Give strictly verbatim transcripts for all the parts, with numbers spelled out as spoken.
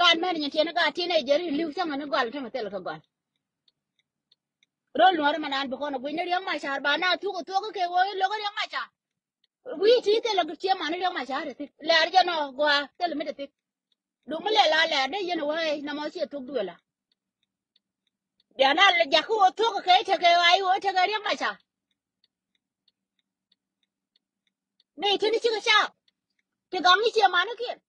Gaat mɛn nyin tiɛn gaat tin ɛ jeri li̱w cäŋ ni gɔal tämɛ thil kɛ gɔal. Rol nuɔri mɛ naan bi kɔn ɛ guic ni Riɛk Macar ba na thuk ɛ thuɔk kɛ wee lo̱k Riɛk Macar. Wi̱i̱ ti thilɛ kä ciɛ mani Riɛk Macar ti thil. Lɛr jɛ nɔ gɔaa thilɛ mi ti thil. Duŋ mi lɛ la lɛr dee yɛn wee nɔmɔ ciɛ thuk duëla. Diana lɛ jakä wä thuk kɛ tekɛ wa iwä tekɛ Riɛk Macar. Ni tini cikɛ cap. Ti gaŋ ni ciɛ mani kiɛn.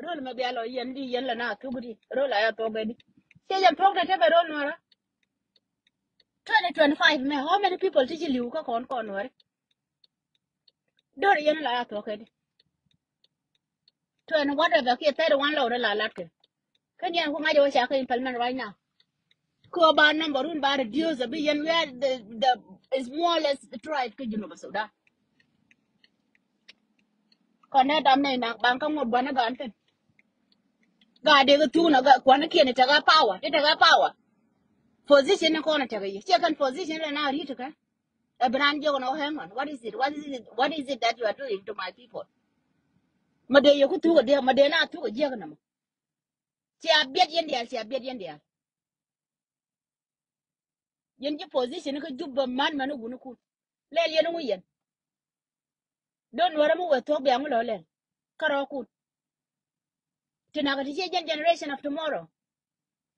Rol mɛ bia lɔ yɛn di yɛn lɛ na thuk di rol a ya thuk di. Ciɛ yɛn thuk di tɛmɛ rol nuɔrä. Twenty twenty-five mɛ, how many people ti ci liw kä kɔn kɔn nuɔrä? Dor yɛn la ya thuk di. Twenty whatever kiɛ thirty one lɔ la lat kɛ. Kä ni ɛn ku ŋa̱c wä ca kä implement right now. Kɛ ba number run ba reduce bi yɛn where the the smallest tribe kä Junub Sudan. Kɔn nɛ dam nɛ nak ban kä ŋot guanä gan thin. Ga dee kä thuk na ga kuanä kiɛn tekɛ power ti tekɛ power. Position ni kɔn tekɛ yi ciɛ kɛn position lɛ na ri tekɛ. Ɛ bi ran jiɔk nɔ, hang on, what is it, what is it, what is it that you are doing to my people? Ma dee yɛ ku thuk a diɛ ma dee na thuk a jiɛk nɛ mɔ. Cia biɛt yɛn diaal, cia biɛt yɛn diaal. Yɛn ji̱ position kä Juba man mani wuni kun. Lɛl yɛn ŋu yɛn. Don nuɔrä mi wee thuɔk bia ŋu lɔ lɛl. Kä rɔɔkun. Ti nakä ti cie jɛn generation of tomorrow.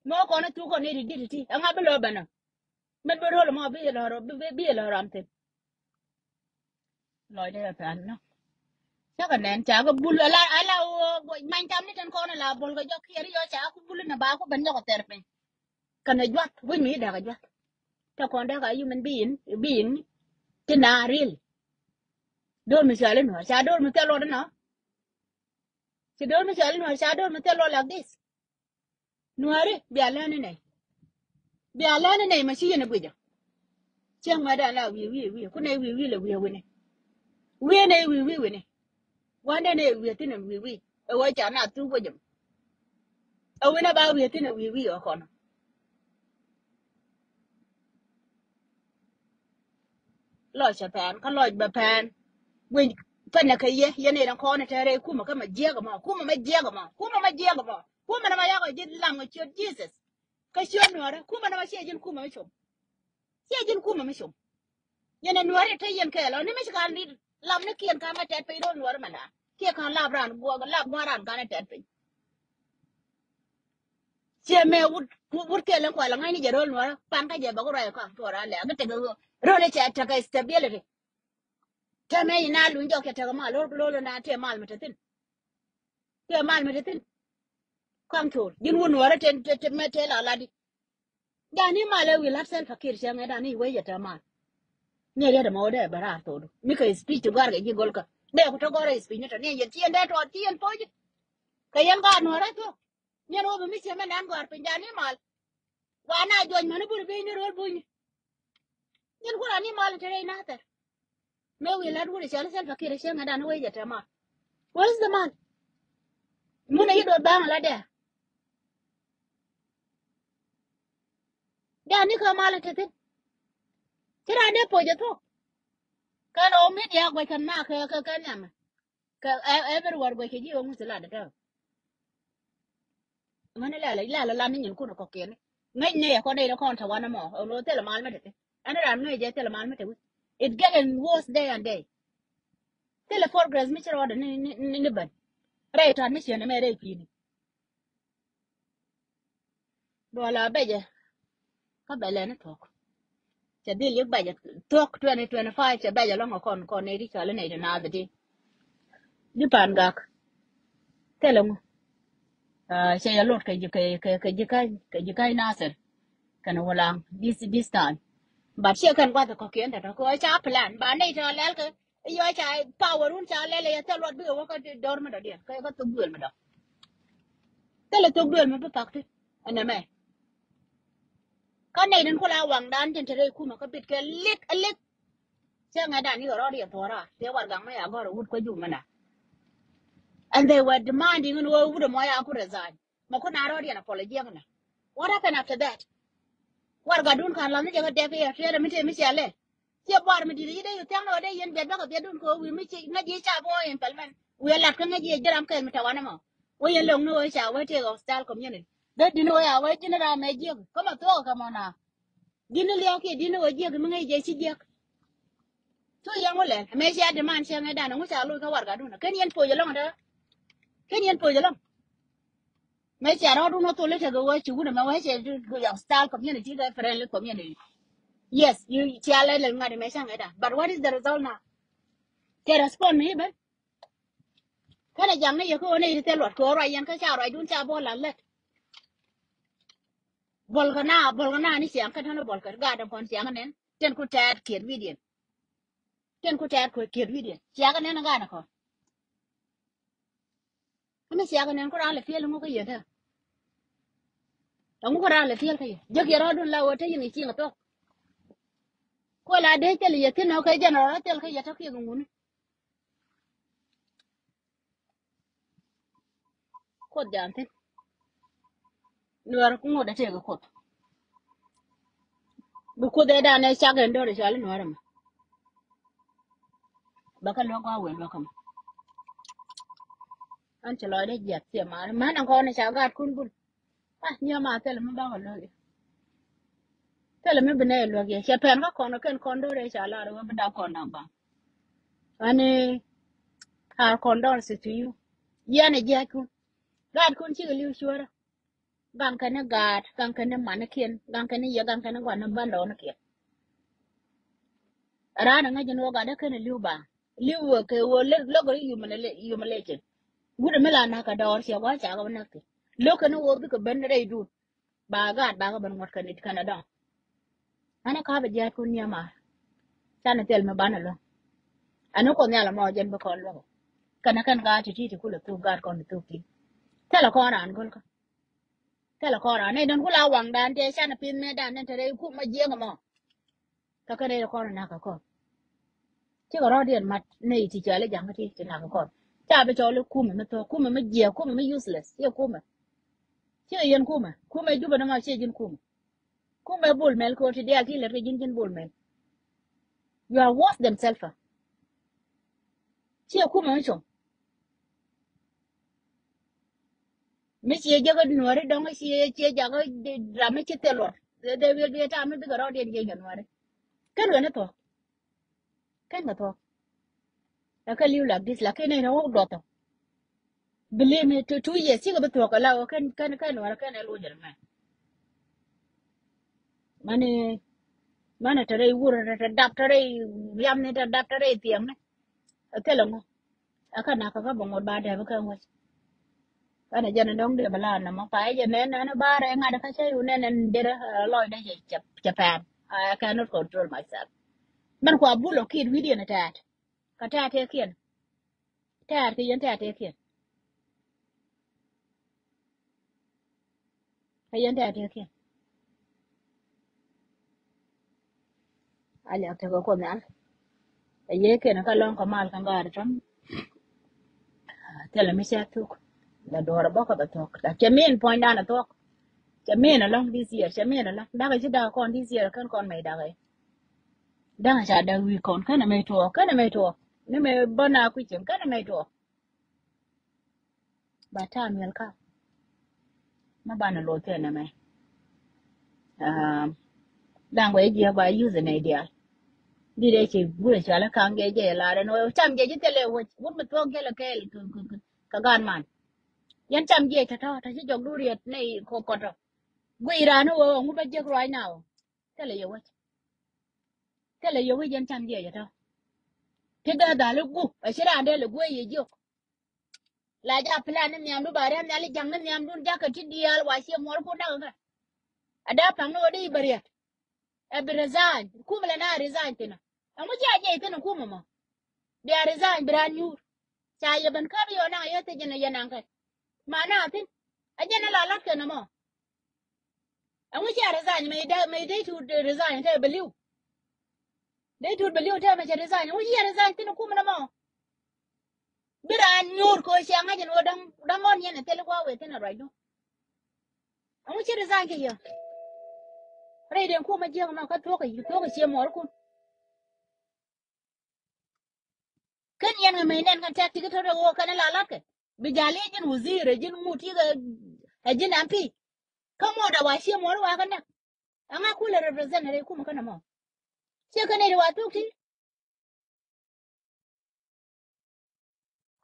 Mɔ kɔn a thuk kɔn ni ri dit ti. Ɛŋa bi lɔ bɛnä. Mɛn bi rol mɔ bi lɔ bi bi lɔ ram thin. Lɔcdɛ kɛ pɛn nɔ. Cakɛ nɛn cakɛ bul ala ala wä many tam ni tɛn kɔn ala bol kɛ jɔk kiɛri yɔ cakɛ ku bul ni ba ku ben jɔk kɛ thɛr piny. Kɛnɛ juath wi̱c mi dɛk a juath. Tɛ kɔn dɛk a human being being. Ti na real. Dor mi cɔal inuɔr ca dor mi thil luɔt inɔ. Ci dor mi cɔal inuɔr ca dor mi thil luɔt like this. Nuääri bia lɛn inɛy. Bia lɛn inɛy ma ci yɛn ɛ guicä. Cieŋ ŋuɛ̈tdan la wi̱i̱ wi̱i̱ wi̱i̱ ku nɛy wi̱i̱ wi̱i̱ lɛ wi̱i̱ wi̱ni. Wi̱i̱ nɛy wi̱i̱ wi̱i̱ wi̱ni. Gua̱ndɛ nɛy wi̱i̱ thi̱n ɛ wi̱i̱ wi̱i̱ ɛ wee ca na thuk wecäm. Ɛ wi̱n ɛ ba wi̱i̱ thi̱n ɛ wi̱i̱ wi̱i̱ ɛ kɔnɔ. Lɔc cɛ pɛn kä lɔc bɛ pɛn. Winy pɛnɛ kɛ yɛ yɛn in kɔn in tɛrɛ kumɛ kä ma jiɛk mɔ kumɛ ma jiɛk mɔ kumɛ ma jiɛk mɔ kumɛ na ma yakɔ ji̱ lam kɛ ciöt Jesus. Kɛ ciöt nuɔrɛ kumɛ na ma ciɛ ji̱n kumɛ mi com. Ciɛ ji̱n kumɛ mi com. Yɛn a nuɔrɛ te yɛn kɛɛl ɔ ni mi ci kan rit lam ni kiɛn kan ma tɛt piny rol nuɔrɛ mɛ na kiɛ kan lap ran guɔ lap guɔ ran kan tɛt piny. Ciɛ mɛ wut wut kɛl in kual ŋa̱cni jɛ ro̱l nuɔrä pan kä jɛ bɛ ku ruac kɔaŋ tuɔɔr alɛ kä tekɛ ro̱l cɛ tekɛ stability. Tɛmɛ ina luny jɔk cɛ tekɛ mal ro̱l ro̱l na tɛ mal mi te thin. Tɛ mal mi te thin. Kɔaŋ tuɔɔr ji̱n wut nuɔrä te te te mɛ te la ladi. Dani mal ɛ wi̱i̱ lat Salva Kiir cɛ ŋɛ dani wee jɛ tɛ mal. Ni riet ɛmɔ wä dee bɛ raar thodu mi kɛ speech ti gɔar kɛ ji̱ gol kä dee ku te gɔr speech ni tɔ ni yɛn ti yɛn dee tɔɔt ti yɛn po̱c. Kɛ yɛn gaat nuɔrä thuɔ̱k. Nyɛn wä bi mi ciɛ mɛ nan gɔ̱a̱r piny jani mal. Wa na juɔc mani buri biny ni ro̱l buny. Nyɛn ku rani mal te rɛy nathɛr. Mɛ wi̱i̱ lat wuri cɛl Salva Kiir cɛ ŋɛ dan wee jɛ te mal. Where is the man? Mun a yi duɔth ba̱a̱ŋ la dɛr. Jani kä mal te thin. Ci ran dee poc a thuɔ̱k. Kɛn ɔ media guac kɛn na kɛ kɛ kɛ nhiamɛ. Kɛ everywhere guɛc kɛ ji̱ ɣöö ŋuth lat dätɛ. Ŋäni lɛl lɛl lat ni nyin kun kɔkiɛni. Ŋäc ni yɛ kɔn nɛy ni kɔn te wanɛ mɔ ɛn ɣöö thilɛ mal mi te thi̱n. Ɛn ran ŋäc jɛ thilɛ mal mi te wi̱c. It getting worse day and day. Thilɛ progress mi ci rɔɔdɛ ni ni ni bän. Rɛy tɔt mi ciɛn ɛmɛ rɛy pi̱i̱ni. Duɔl a bɛcɛ kä bɛ lɛni thuɔ̱k. Cɛ dhil yik bɛcɛ thuɔ̱k twenty twenty-five cɛ bɛcɛ lɔ̱ŋ kɔn kɔn nɛy ti cɔal inɛy ti naath ti. Ji̱ Pan Gak. Thilɛ ŋu. Cɛ yɛ lot kɛ ji̱ kɛ kɛ ji̱ ka̱ny kɛ ji̱ ka̱ny Nasir. Kɛn wulaŋ this this time. But ciɛ kɛn gua̱th kɔ̱kiɛn tɛtɔ kɛ ca plan ba nɛy tɔ lɛl kɛ. Yɔ ca power wun ca lɛl yɛ thil luɔt bikɛ wä kä dɔr mi dɔ̱diɛn kɛ kä thok duël mi dɔ̱. Thilɛ thok duël mi bi pak ti ɛnɛ mɛ. Kä nɛy din kula waŋdan tin te rɛy kumɛ kä bit kɛ lik lik. Cɛ ŋɛ dan yɛ rɔɔd yɛ thora tɛ warɛgak mɛ ya gɔr wut kä jum mi na. And they were demanding in wä wut mɔ ya ku resign. Ma ku na rɔɔd yɛn apology ɛmɛ na. What happened after that? Warɛgadun kan lath ni jɛ kä dɛk yɛ tiɛɛdɛ mi tëë mi cia lɛ. Ciɛ buar mi di̱t i̱ dee yɛ thia̱ŋ ni ɣä dee yɛn biɛt bäkɛ biɛtdun kɛ ɣä wi̱i̱ mi ci ŋäc yiëë ca bä ɛn pɛl mɛn wi̱i̱ ɛ la̱t kä ŋäc yiëë ji̱ ram kɛl mi tɛ̈ wanɛ mɔ. Wä yɛn lo̱ŋ ni ɣä ca wä tëëk hostile community dee di̱t ni ɣä ya wä ji̱n ram ɛ jiäk kä ma thuɔɔk kɛ mɔ na. Di̱t ni lia̱a̱ kiɛ di̱t ni ɣä jiäk mi ŋäc jɛ ci jiäk. Thu yɛn wä lɛl mɛ cia demand cia ŋɛ dan ŋu ca loc kä warɛgakdun. Ken yɛn poc ɛlɔŋ dä. Ken yɛn poc ɛlɔŋ. Mɛ cia rɔɔdun wä thol itek wä ci wut ɛmɛ wä cɛ du yɔk style community kɛ friendly community. Yes, you cia lɛl lɛl ŋa̱t mɛ cia ŋɛ dan. But what is the result now? Cɛ respond mi ben. Kɛnɛ jaŋ ni yɛ kä ɣän i̱ thil luɔt kɛ ɣän ruac yɛn kä ca ruacdun ca bol la lät. Bol kɛ na bol kɛ na ni ciaŋ kä tän bol kɛ gaat ɛn kɔn ciaŋ nɛn. Tɛn ku tɛɛt kiɛt wi̱diɛn. Tɛn ku tɛɛt ku kiɛt wi̱diɛn ciaŋ nɛn gaat ɛn kɔn. Kä mi ciaŋ nɛn ku raan lɛ fiɛl ŋu kä yɛ tä. Ɛŋu kä raan lɛ fiɛl kä yɛ jek yɛ rɔɔdun la wä te yɛn i̱ ciŋ thok. Kuɛ la dee thil yɛ thin ɔ kɛ jɛn rɔɔd thil kä yɛ tä kiɛ kɛ ŋuni. Kuoth jan thin. Nuɛr ku ŋot a tëëk kuoth. Bi kuoth ɛ dan ɛ cak ɛn do̱r ɛ cɔal i̱ nuɛr ɛmɛ. Bä kä luäk gɔaa wëë luäk ɛmɛ. An cɛ lɔcdä jiath ciɛ maari män ɛn kɔn ɛ ca gaatkun bul. Ah, nyɛ ma thilɛ mi bakɔ luäk yɛ. Thilɛ mi bi nɛy luäk yɛ cɛ pɛn kä kɔn kɛn kɔn do̱r ɛ ca lar wä bi dak kɔn dak baŋ. Ani, our condolences to you. Yɛn ɛ jiackun. Gaatkun cikɛ li̱w cuäärä. Gaŋ kɛn ni gaat, gaŋ kɛn ni manikiɛn, gaŋ kɛn ni yɛ, gaŋ kɛn ni gua̱n ni bändɔɔnikiɛn. Raan ɛ ŋäc ɛn ɣöö gat dee kɛn ɛ li̱w baaŋ. Li̱w ɛ kɛ ɣöö lek lek ɛ humiliation. Wut ɛmɛ la na̱k kɛ dɔɔr ciɛ gua̱a̱c cakɛ bä näk thi̱n. Lo̱k kɛn ɣöö bikɛ ben rɛydun. Ba gaat bakɛ ben ŋuɔ̱t kɛn it kɛn ɛ dɔ̱ŋ. Ɛn ɛ ka̱pɛ jia̱a̱t kun niɛma. Canɛ thil mi banɛ luäŋ. Ɛn ɛ kuɔth nhial ɛmɔ jɛn bi kɔn luäk. Kɛn ɛ kɛn gaat ti ti ti kulɛ thuk gaat kɔn ti thuk ti. Thilɛ kɔn raan go̱lkä. Thilɛ kɔn raan nɛy dɔ̱ŋ kula waŋdan tëë canɛ pith mëëdan nɛn te rɛy kum ma jiɛŋ ɛmɔ. Kä kä rɛy kɔn nak kä kɔn. Cikɛ rɔ̱diɛn mat nɛy ti cɔal i̱ ja̱ŋ kä ti ti nak kä kɔn. Ca bi cɔl i̱ kumɛ mi thok, kumɛ mi jiɛk, kumɛ mi useless. Ciɛ kumɛ. Ciɛ yɛn kumɛ. Kumɛ Jubɛ ni ma ciɛ ji̱n kumɛ. Kumɛ Bol Mel kɛ ɣöö ti diaal ti lät kɛ ji̱n ji̱n Bol Mel. You are worse than Salva. Ciɛ kumɛ mi cuɔ̱ŋ. Mi ciɛ jäkä nuääri dɔ̱ŋ ciɛ ciɛ jakä ram mi ci thil luɔt. They will be a time mi bikɛ rɔɔdiɛn jiɛc kɛ nuääri. Kɛn wen ni thuɔ̱k. Kɛn kɛ thuɔ̱k. Ɛ kɛ li̱w like this lakin ni ni wä duɔth ɔ. Believe me, two, two years cikɛ bi thuɔ̱k kɛ la ɣöö kɛn kɛn kɛn nuääri kɛn ɛ luɔc jɛ mɛ. Mani mani te rɛy wur te dap te rɛy riam ni te dap te rɛy thiɛŋ ni. Ɛ thilɛ ŋu. Ɛ kä nak kä kä bä ŋot ba dɛp kä wec. Kä ni jɛn dɔ̱ŋ dee bä la nɔmɔ pa ɛ jɛ nɛn nɛn ba rɛ ŋa̱t kä cä yu nɛn nɛn derɛ lɔcdɛ cɛ cɛ pɛn. I cannot control myself. Mɛn kua bul ɔ kiɛt wi̱diɛn tɛɛt. Kä tɛɛt tëëkiɛn. Tɛɛt kɛ yɛn tɛɛt tëëkiɛn. Kä yɛn tɛɛt tëëkiɛn. A liak tekɛ kuoth nhial. Ɛ yee kiɛn kä lɔ̱ŋ kɛ mal kɛ ŋa̱a̱r tɔ̱ŋ. Thilɛ mi cɛ thuk. La duɔ̱ɔ̱r ɛ bä kɛ bɛ thuɔ̱k la cɛ min puɔ̱nydan ɛ thuɔ̱k. Cɛ min ɛlɔ̱ŋ this year cɛ min ɛlɔ̱ŋ dakɛ ci dakɛ kɔn this year kɛn kɔn mɛy dakɛ. Da̱ŋ ca däk wi̱i̱ kɔn kɛnɛ mɛy tuɔɔk kɛnɛ mɛy tuɔɔk. Ni mɛ bä na kui̱ cieŋ kɛnɛ mɛy tuɔɔk. Ba ta̱a̱ miɛl ka. Ma banɛ luɔth kɛnɛ mɛ. Da̱ŋ wɛ jiɛ ba yuth nɛ diaal. Di dee ci gurɛ cɔal ka̱ŋ jɛ jɛ lar ɛn wɛ cam jɛ ji̱ thilɛ wä wut mi thuɔ̱k jɛ lɛ kɛɛl. Kɛ gan man. Yɛn cam jɛ tɔ̱tɔ̱ tɔ̱ ci jɔk du riɛt nɛ kɔkɔtɔ. Guiy ran wä wä ŋut ba jek ruac na wä. Thilɛ yɛ wä. Thilɛ yɛ wä yɛn cam jɛ tɔ̱tɔ̱. Ti dee dhal i̱ gup a ci raan dee lɛ guey yɛ jiök. La ja plan ni nhiamdu ba rɛm nhial i̱ ja̱ŋ ni nhiamdun jakä ti diaal wa ciɛ muɔr kun dakä kɛ. A dee paŋ ni wä dee i̱ bä riɛt. Ɛ bi resign kumɛ lɛ na resign thinä. Ɛŋu ci a jiɛc thin ɛ kumɛ mɔ. Bia resign bi raan nyuur. Ca yɛ ben käp yɛ wä naŋ a yɛ thiec jɛn ɛ yɛ naŋ kɛ. Ma na thin a jɛn ɛ la lat kɛ nɔmɔ. Ɛŋu cia resign mɛ idɛ mɛ idɛ tut resign tɛ beliw. Dee tut beliw tɛ mɛ cɛ resign ɛŋu cia resign thin kum nɔmɔ. Bi raan nyuur kɛ cia ŋa̱c ɛn wä däŋ däŋ ɣɔn yɛn ɛ thil kua wee thin ɛ ruacdu. Ɛŋu ci resign kɛ yɛ. Rɛy den kum ɛ jiäk mɛ kä thuɔ̱k ɛ thuɔ̱k ɛ cie muɔr kun. Kän yɛn ŋa mec nɛn kɛn tɛk ti̱ki tɔ̱tɔ̱ ɣöö kɛn ɛ la la̱tkɛ bi ja̱l i̱ ji̱n wazir ɛ ji̱n ŋut ti̱kɛ ɛ ji̱n M P. Kä muɔ̱ɔ̱n dɛ wa ciɛ muɔ̱ɔ̱n wa kɛ näk. Ɛŋa kulɛ represent rɛy kumɛ kɛn ɛmɔ. Ciɛ kɛn ɛ ri wa thuk ti.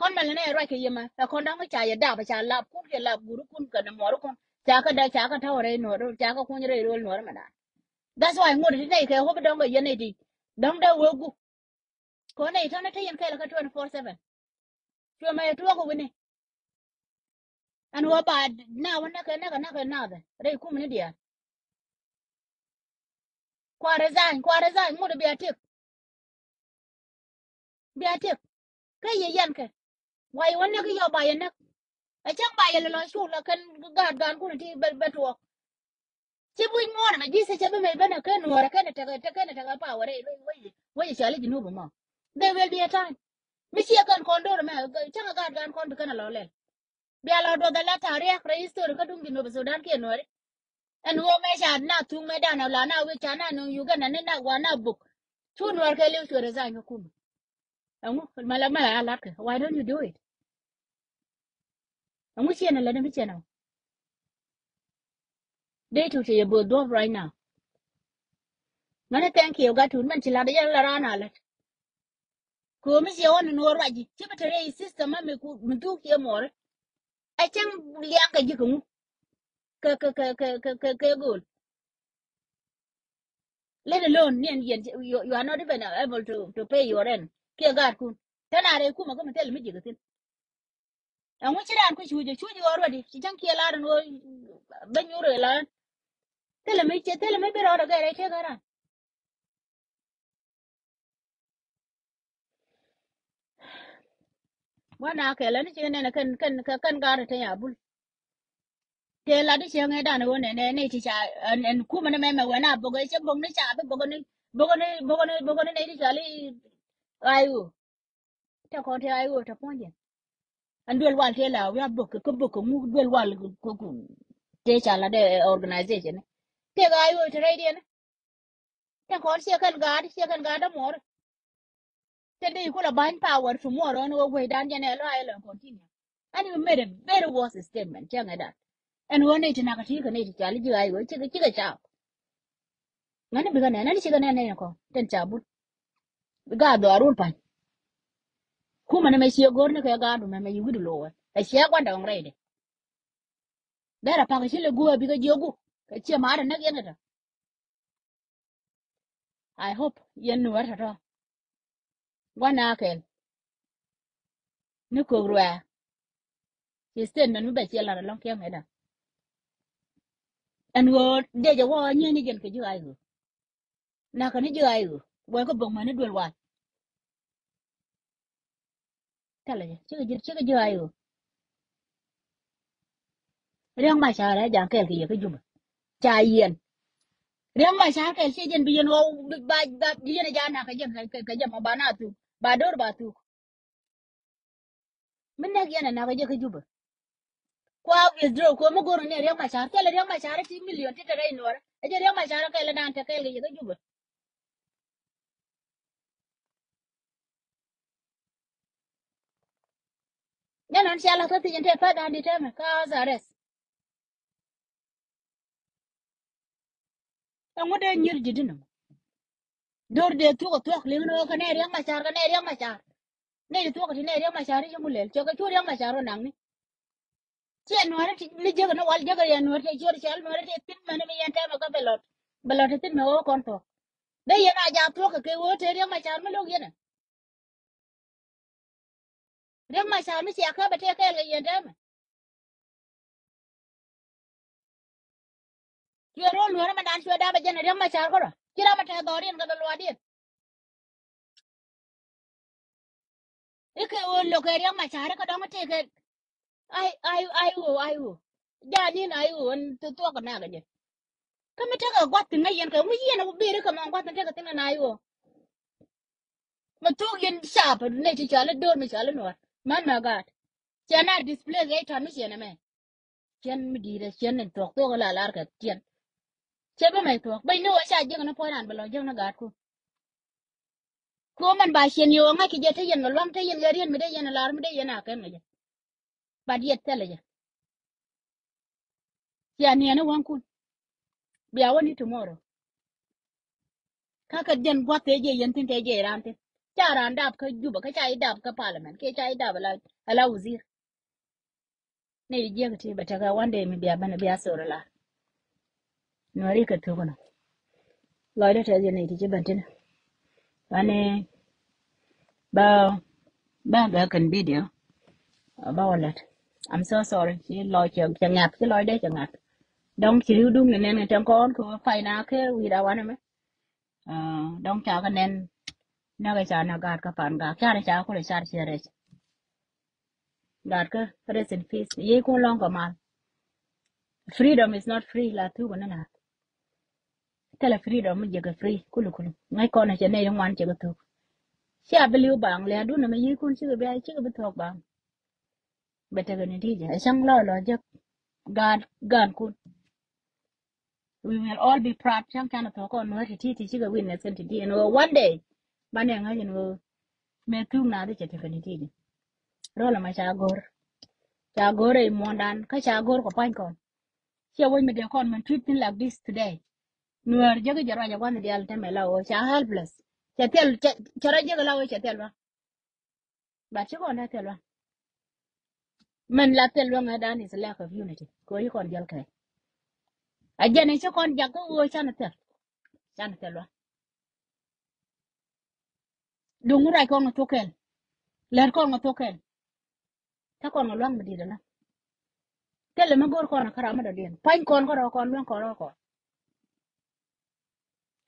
Kɔn mɛl nɛ ruac kɛ yemɛ ɛ kɔn dɔ̱ŋ ca yɛ dap ca lap kun kɛ lap guri kun kɛ ni muɔri kun ca kä dɛ ca kä tɔ̱ rɛy nuɔri ca kä kuny rɛy rol nuɔri mɛ dan. That's why ŋot ti nɛy kɛ hopi dɔ̱ŋ kɛ yɛn nɛy ti dɔ̱ŋ dee wee gu. Kɔn nɛy tɔ̱ ni te yɛn kɛl kä twenty four seven. Cuɛ mɛ yɛ tuɔk wi̱ni. Ɛn wä ba na wä näkɛ näkɛ näkɛ nathɛ rɛy kumɛ ni diaal. Kua resign, kua resign, ŋut bia tik. Bia tik. Kä yɛ yɛn kɛ. Wa yɛ wä näk yɔ ba yɛ näk. Ɛ cäŋ ba yɛ lɛ lɔ cul ɛ kɛn gaat gaan kun ti bɛ bɛ tuɔɔk. Ci buc muɔɔn mɛ ji̱th cɛ bi mɛ ben ɛ kɛn nuɔɔr ɛ kɛn ɛ tekɛ tekɛ kɛn ɛ tekɛ power ɛ wec wec cɔal i̱ Junub mɔ. There will be a time. Mi ciɛ kɛn kɔn do̱r mɛ cäŋ ɛ gaat gaan kɔn bi kɛn ɛ lɔ lɛl. Bia lɔ duɔth ala ta̱a̱ riɛk rɛy history kä duŋ Junub Sudan kiɛ nuɔri. Ɛn ɣöö mɛ ca na thuŋ mɛ dan ala na wek ca na nuŋ Uganda ni na wa na buk. Cu nuɔr kɛ liw cuɛ resign kä kumɛ. Ɛŋu mɛ la mɛ la lat kɛ why don't you do it? Ɛŋu ciɛn ala ni mi ciɛn ɔ. Dee tu cɛ yɛ both duɔp right now. Mɛni thank you gat tut mɛn ci lat yɛn la ran a lät. Kɛ ɣöö mi ciɛ ɣɔn ni nuɔr ruac ji̱ ci bi te rɛy system mɛ mi ku mi thuk ciɛ muɔri. Ɛ cäŋ liaŋ kɛ ji̱ kɛ ŋu kɛ kɛ kɛ kɛ kɛ kɛ kɛ go̱o̱l. Let alone ni ɛn yɛn you, you are not even able to to pay your rent kiɛ gaatkun. Tɛn a rɛy kumɛ kä mi thil mi ji̱ kɛ thi̱n. Ɛŋu ci raan ku cuucɛ cuucɛ already ci cäŋ kiɛ lar ɛn ɣöö ben nyuur ɛ lar. Thilɛ mi cɛ thilɛ mi bi rɔɔdɛ gɛr ɛ tëëk ɛ raan. Wana kɛl ɛn cikɛ nɛn kɛn kɛn kɛn gaat te ya bul. Tëë lat i̱ cieŋ ëëdan ɣöö nɛnɛ nɛy ti ca ɛn ɛn kumɛ ni mɛmɛ wɛn a bok ɛ cɛ bok ni ca bi bok ni bok ni bok ni bok ni nɛy ti ca li. Ay ɣöö tɛ kɔn tɛ ay ɣöö tɛ puɔ̱nydiɛn. Ɛn duel wal tëë la wi̱i̱ a bok kɛ bok kɛ ŋuk duel wal kɛ ku tëë ca lat ɛ organization. Tëë ka ay ɣöö tɛ rɛydiɛn. Tɛn kɔn ciɛ kɛn gaat ciɛ kɛn gaat dämuɔɔr. Tɛn dee kulɛ ba̱ny power tomorrow ɛn ɣöö gueydan jɛn ɛ lɔ a ilɛ continue. Ɛn i̱ made a very worse statement cɛ ŋɛ dat. Ɛn ɣöö nɛy ti nak ti kɛ nɛy ti cal ji̱ ɣa̱c ɣöö cikɛ cikɛ ca. Ŋäni bikɛ nɛn ɛn cikɛ nɛn nɛy kɔn tɛn ca bul. Gaat dhɔaar wun pa̱ny. Kumɛ ni mɛ ciɛ go̱r ni kɛ gaat dumɛ mɛ yi wi̱du lo̱wɛ ɛ ciɛ gua̱ndɛ ɣɔŋ rɛydɛ. Derɛ pa̱k ci lɛ guɔ bikɛ jiök gu kɛ ciɛ ma̱a̱t ɛ näk yɛn kɛ tɔ. I hope yɛn nuɔ̱ɔ̱r tɔ̱tɔ̱. Gua̱n a kɛl ni kök ruɛɛ. Ci statement mi bɛ ciɛ lat ɛlɔ̱ŋ kiɛŋ ëëdan. Ɛn ɣöö dec ɛ wä ɣä nyieen ni jɛn kɛ ji̱ ɣa̱c ɣöö. Nakä ni ji̱ ɣa̱c ɣöö wɛɛkä bok mäni duel wal. Thilɛ jɛ cikɛ ji̱ cikɛ ji̱ ɣa̱c ɣöö. Riɛk Macar ɛ ja̱ kɛɛl kɛ yɛ kä Jubɛ ca yiɛn. Riɛk Macar kɛɛl ciɛ jɛn bi yɛn ɣɔw ba ba bi yɛn ɛ ja̱ nakä jɛn kɛ jɛ mɔ ba na thuk ba do̱r ba thuk. Mi näk yɛn ɛ nakä jɛ kä Jubɛ. Kua withdraw kua mi go̱r ni Riɛk Macar kɛɛl Riɛk Macar ti million ti te rɛy nuɔrɛ ɛ jɛ Riɛk Macar kɛɛl ɛ dan te kɛɛl kɛ yɛ kä Jubɛ. Nɛ nɔn cia la̱th kä thiec in te pa̱th dan di tɛmɛ kä house arrest. Ɛŋu dee nyir ji̱ dinɔ. Do̱r dee thuɔk ɛ thuɔk liŋ ni ɣöö kɛ nɛ Riɛk Macar kɛ nɛ Riɛk Macar. Nɛ ti thuɔk ti nɛ Riɛk Macar i̱ ci ŋu lɛl cɛ kɛ cu Riɛk Macar ɣöö naŋni. Ciɛ nuɔ̱ɔ̱ri ti ni jiäk ni wal jiäk riɛ nuɔ̱ɔ̱ri ti ciöt cɛl nuɔ̱ɔ̱ri ti thi̱n mäni mi yɛn tɛmɛ kä bɛ lɔt. Bɛ lɔt ti thi̱n mɛ ɣöö kɔn thuɔk. Dee yɛn a jaak thuɔk kɛ kɛ ɣöö te Riɛk Macar mi lo̱k yɛn ɛ. Riɛk Macar mi cia kä bɛ tëë kɛɛl kɛ yɛn tɛmɛ. Cuɛ ro̱l nuɔ̱ɔ̱rä mɛ dan cuɛ dapɛ jɛn Riɛk Macar kärɔ ci ram mɛ tɛth dhɔriɛn kɛ bɛ luaadiɛn. Ikɛ ɣöö lo̱kɛ Riɛk Macar ikä dɔ̱ŋ itekɛ. Ai ai ai ɣöö ai ɣöö ja̱a̱n in ai ɣöö ɛn thuɔ̱k kɛ nakä jɛ. Kä mi tekɛ gua̱th thi̱n ŋäc yɛn kɛ ŋuc yɛn ɛ wä ber ikä mɛ gua̱th thi̱n tekɛ thi̱n kɛ na ai ɣöö. Mɛ thuk yɛn cap nɛy ti cɔal i̱ do̱r mi cɔal i̱ nuɔ̱ɔ̱r män mɛ gaat. Cɛ na displace ɛ i̱ tɔ̱n mi ciɛn ɛmɛ. Ciɛn mi di̱i̱t ɛ ciɛn in thuɔ̱k thuɔ̱k ila lar kɛ ciɛn. Cɛ bi mɛ thuɔ̱k bäny ni ɣöö ca jiäk ni puɔ̱ny ran bɛ lɔ jiäk ni gaatkun. Kɛ ɣöö mɛn ba ciɛn yɛ ɣöö ŋa̱ckɛ jɛ te yɛn kɛ lua̱ŋ te yɛn kɛ riet mi dee yɛn ɛ lar mi dee yɛn a kɛn kɛ jɛ. But yet thilɛ jɛ. Cia niɛn i̱ wäŋkun. Bia wä ni tomorrow. Kä kɛ jɛn gua̱th tëë jiɛ yɛn thi̱n tëë jiɛ ran thi̱n. Ca raan dap kä Juba, kä ca i̱ dap kä parliament, kiɛ ca i̱ dap ala, ala wazir. Ni jiɛk ti bɛ tekɛ one day mi bia bɛn bia sor la. Nuɔri kɛ thuk nɔ. Lɔcdä tɛth yɛn ni ti ci bɛn tin. Wani ba, ba gɛ kɛn video. Ba wä lät. I'm so sorry. Ci lɔc cɛ, cɛ ŋath, ci lɔcdä cɛ ŋath. Dɔŋ ci riw duŋ ni nɛn kɛ tɛn kɔn kɛ wä pay na kɛ wi̱i̱ da wanɛ mɛ. Dɔŋ ca kɛ nɛn. Nɛ kɛ ca na gaat kä pan gaak. Ca ni ca kulɛ car ciɛ rɛc. Gaat kä rest in peace. Yiëë kun lɔŋ kɛ mal. Freedom is not free la thuk ni ŋath. Thilɛ freedom mi jiɛkɛ free kulu kulu. Ŋäc kɔn cɛ nɛy ri ŋuan cɛ kɛ thuk. Cia bi li̱w baŋ lɛ adun ɛmɛ yiëë kun cikɛ bi, cikɛ bi thuɔk baŋ. Bɛ tekɛ ni ti̱i̱ jɛ ɛ cäŋ lɔ lɔ jek. Gaat, gaan kun. We will all be proud. Cäŋ canɛ thuɔk kɔn nuɔ̱ɔ̱r ti ti ti cikɛ witness kɛn ti ti ɛn ɣöö one day banɛ ŋäc ɛn ɣöö mëë thuk naath cɛ tekɛ ni ti̱i̱ jɛ. Rol ɛmɛ ca go̱r. Ca go̱r ɛ i̱ muɔ̱ɔ̱ndan kä ca go̱r kɔ pa̱ny kɔn. Ciɛ wec mi dee kɔn mɛn tweet thin like this today. Nuäär jek jɛ ruac ɛ gua̱n diaal tɛmɛ la ɣöö ca helpless. Cɛ thil, cɛ, cɛ rɔ jek la ɣöö cɛ thil ba. But ci kɔn dee thil ba. Mɛn la thil ba ŋädan is lack of unity. Kɛ ɣöö ci kɔn diaal kɛ. A jɛn ci kɔn jak kä ɣöö canɛ thil. Canɛ thil ba. Duŋ ruac kɔn ŋä thok kɛl. Lɛr kɔn ŋä thok kɛl. Tä kɔn ŋä luaŋ mi di̱t ala. Thilɛ mi go̱r kɔn kä ram mi dɔ̱diɛn. Pa̱ny kɔn kä rɔ kɔn luaŋ kɔn rɔ kɔn.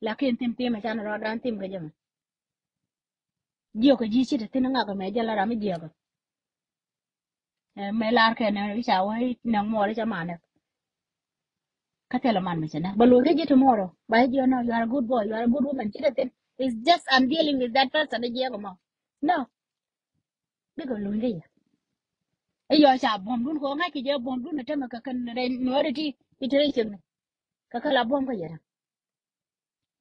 Lakin thim thim ɛ can rɔ dan thim kɛ jɛ mɛ. Jiök kɛ ji̱ ci te thin ŋak mɛ jɛ la ram mi jiök. Ɛ, mɛ lar kɛ nɛ i̱ ca wä i̱ nɛ ŋuɔl i̱ ca manɛ. Kä thilɛ man mi ci nɛ bä lo̱c kä ji̱ tomorrow ba i̱ jiök nɔ, you are a good boy, you are a good woman, ci te thin. It's just I'm dealing with that person i̱ jiök mɔ. No. Bikɛ luny kä yɛ. I̱ yɔ ca buɔ̱mdun kɛ ɣöö ŋa̱ckɛ jɛ buɔ̱mdun ɛ tämɛ kɛ kɛn rɛy nuɔ̱ɔ̱ri ti i̱ te rɛy cieŋni. Kɛ kɛ la buɔ̱m kä yɛ ram.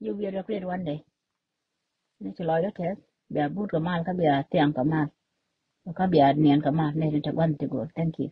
You will regret one day. Ni ci lɔcdä tɛth bia but kɛ mal kä bia thiaŋ kɛ mal. Kä bia niɛn kɛ mal ni rin te gua̱n ti go̱o̱r. Thank you.